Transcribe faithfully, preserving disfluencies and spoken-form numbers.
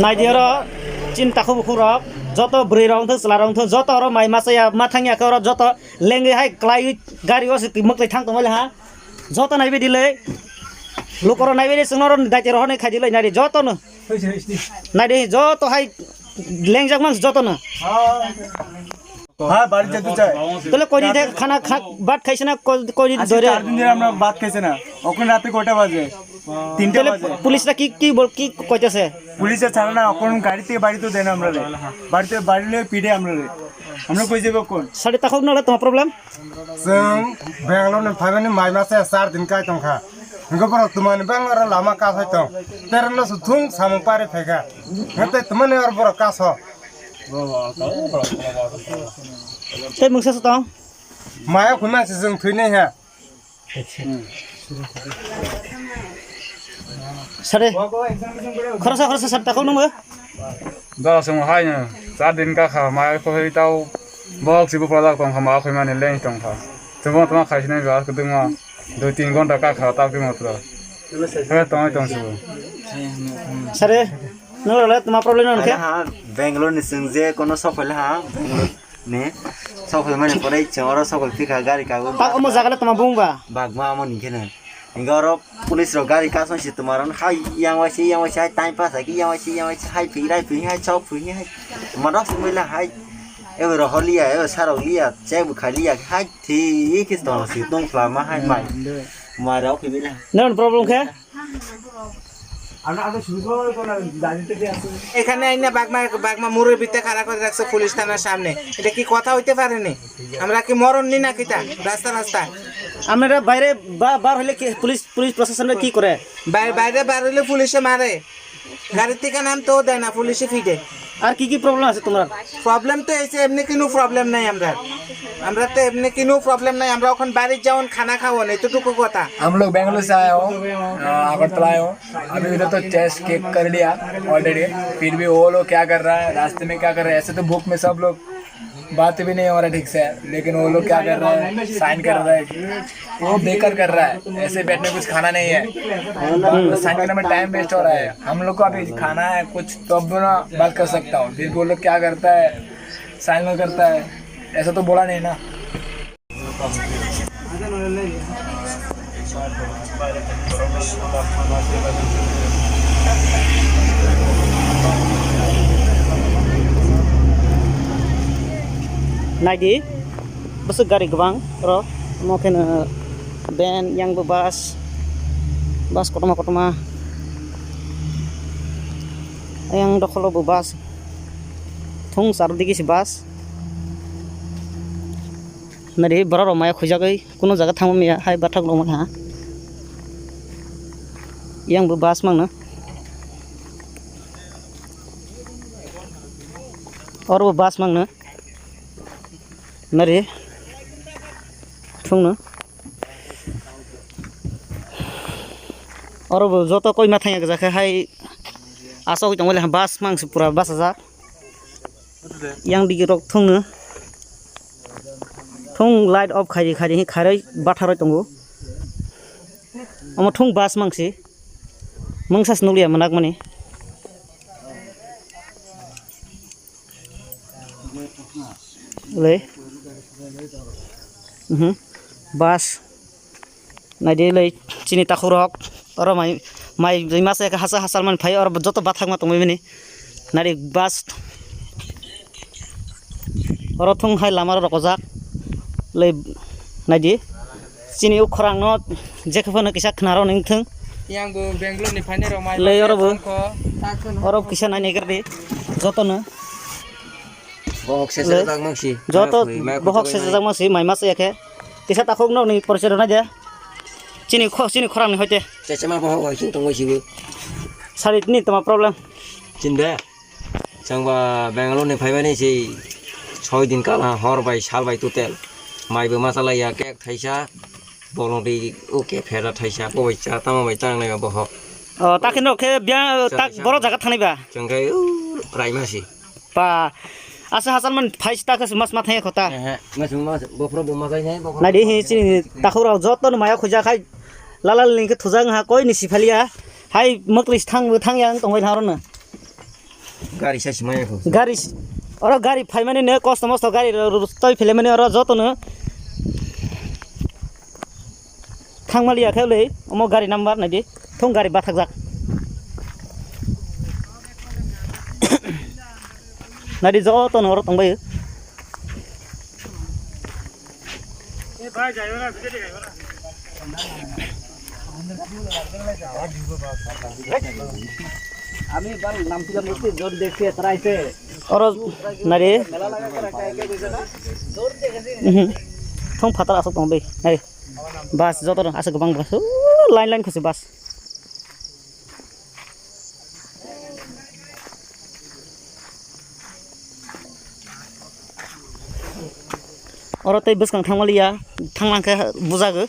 Naidi oro chini takhuk bukhuk rok, joto bwrwi rok wngthok, chwla rok wngthok, joto oro mai masa ya, ma thang ya khe oro joto lengwi hai kwlaiwi gari o se mwklai thang tongmani ha. Joto naibe dilei. Lukoro naibe di chwngno oro daitero hwnwi khaidi lei naidi joto no. Naidi joto hai lengjak mang joto no. হ্যাঁ, বাড়ি যেতে চাই। তাহলে কয়দিন থেকে খানা খা-, ভাত খাইছে না? কয়-, কয়দিন আজকে ধরে? চার দিন ধরে আমরা ভাত খাইছে না। এখন রাতে কয়টা বাজে? তিনটা তাহলে বাজে। পুলিশরা কি, কি বল-, কি কইতেছে? পুলিশে ছাড়ে না, এখন গাড়ি থেকে বাড়ি তো দেয় না আমরা রে। বাড়িতে বাড়ি লয়ে পিটে আমরা রে। আমরা কই যাবো কোন? Sari takhuk no le tongma problem? Chwng Bangalore ni phaimani mai masa char din kai tongkha. Hwnkhe borok twmani bang oro lama kasai tong. Terno su thung samung pari phaikha. Hwnkhe twmani oro borok kaso. Tei mungsa se tong? Maya khuna se chwng thwinai ha. Sari. Khoroksa khoroksa sari takhuk nungbo? Jora chwng haino char din kakha, maya khoi tau bok se bupra jak tongkha, maya khoimani leng tongkha. Chwngbo tongma khaisinai ba kwdwngma dui tin ghonta kakha, tei tongwi tongsibo. Sari. Nung rwle tma problem nang khe? Aina ha, Bangalore ni chwng je kono sok phaile ha, Bangalore ni sok phaile mani pore chwng oro sok phai phikha gari kago. Tak omo jaga le tma bung ba? Bagma amo ni kheno. Inga oro police rok gari kasong si tma ron hai yang waisi, yang waisi hai time pass hai ki yang waisi, yang waisi hai phi rai phi hai chok phi hai. Tma rok sumila hai. Ebe ro holiya, ebe sarok liya, chai bu khaliya hai thi ki tong si tong phlama hai mai. Mai rok phi bila. Non problem khe? এখানে আইনা বাগমা, বাগমা মুরব্বিতে খাড়া করে রাখছে পুলিশ থানার সামনে। এটা কি কথা হইতে পারে নি? আমরা কি মরণ নি না কিতা? রাস্তা রাস্তা। আপনারা বাইরে বা-, বার হইলে কি পুলিশ, পুলিশ প্রশাসনরা কি করে? বাই-, বাইরে বার হইলে পুলিশে মারে। গাড়ি থেকে নামতেও দেয় না, পুলিশে ফিরে। আর কি কি প্রবলেম আছে তোমার? প্রবলেম তো এসে এমনি কোনো প্রবলেম নাই আমরা। আমরা তো এমনি কোনো প্রবলেম নাই, আমরা এখন বাড়ির যাওন খানা খাওন, এতটুকু কথা। हम लोग बेंगलुरु से आए हो, अ, अगरतला आए हो। अभी उधर तो चेस्ट किक कर लिया ऑलरेडी, फिर भी वो लोग क्या कर रहा है, रास्ते में क्या कर रहा है, ऐसे तो भूख में सब लोग बात भी नहीं हो रहा ठीक से, लेकिन वो लोग क्या कर रहा है, साइन कर रहा है, वो बेकार कर रहा है। ऐसे बैठने कुछ खाना नहीं है, साइन करने में टाइम वेस्ट हो रहा है। हम लोग को अभी खाना है कुछ, तो अब ना बात कर सकता हूँ। फिर वो लोग क्या करता है, साइन नहीं करता है, ऐसा तो बोला नहीं ना। Naidi, bwswk gari kwbang oro, omo khe no van, yang bo bus, bus kotorma kotorma, yang dokholo bo bus, thung char digi se bus. Nari borok rok maya khuijagwi kuno jaga thangma miya hai bathak rok manya. Yang bo bus mangno. Oro bo bus mangno. Nari thungno. Oro bo joto koi ma thangya gajak hai asogwi tongmani bus mangsi pura bus ajak. Yang digi rok thungno. Thung light off khairi khairi hi khairoi batharoi tongo. Omo thung bus mangsi. Mungsa se nukliya manak mani. Le. Mhm. Bus. Naidi le chini takhuk rok. Oro mai, mai, mai masa eka hasa hasa mani phai oro joto bathakma tongwi mani. Naidi bus. Oro thung hai lama rok ojak. Le naidi. Chini o khorang no jekhe phano kisa khna rok ning thung. Yang bo Bangalore ni phainai rok mai le oro bo. Oro kisa nai nai gardi. Joto no. Bohok se le. Sajak mangsi. Joto bohok se sajak mangsi mai masa eka. Kisa takhuk no ni porse rok nai de. Chini kho, chini khorang ni hoite. Chachama bohok hai sing tongwi sibo. Sari ni toma problem. Chinde. Chwngba Bangalore ni phaimani se soi din kala hor bai sal bai total. Mai bo ma chalaiya kek thaisa, bolong twi o kek phera thaisa, bo bai cha, tamo bai cha nang nai bohok. O, ta khe no khe bia, tak boro jaga thanai ba? Chwng khe o raima si. Ba, asa hasan man phai ta khe mas ma thai khota. Ehe, mas ma, bophro bo ma jai nai, bophro. Nai di hi chini takhuk rok joto no maya khuja khai. Lala ling khe thujak ha koi ni siphalia. Hai mokli thang bo thang yang tong bai thang ro no. Gari sa simaya ko. Gari s-, oro gari phaimani ne kosto mosto gari ro-, ro-, rustoi philemani oro joto no. Thangmaliya khe le, omo gari number naidi, thung gari bathakjak. Naidi joto no oro tongbai. আমি এবাৰ নামছিলাম বলছি, জোর দেখে তারা আইছে। Oro nari. মেলা লাগা করে কাই কাই গেছে না? জোর দেখেছি। Mhm. Thung phatar asok tong bai. Hey. Bus joto asok gobang bus. Ooh, line line khusi bus. Oro tei bwskang thangmaliya, thanglang khe bujago.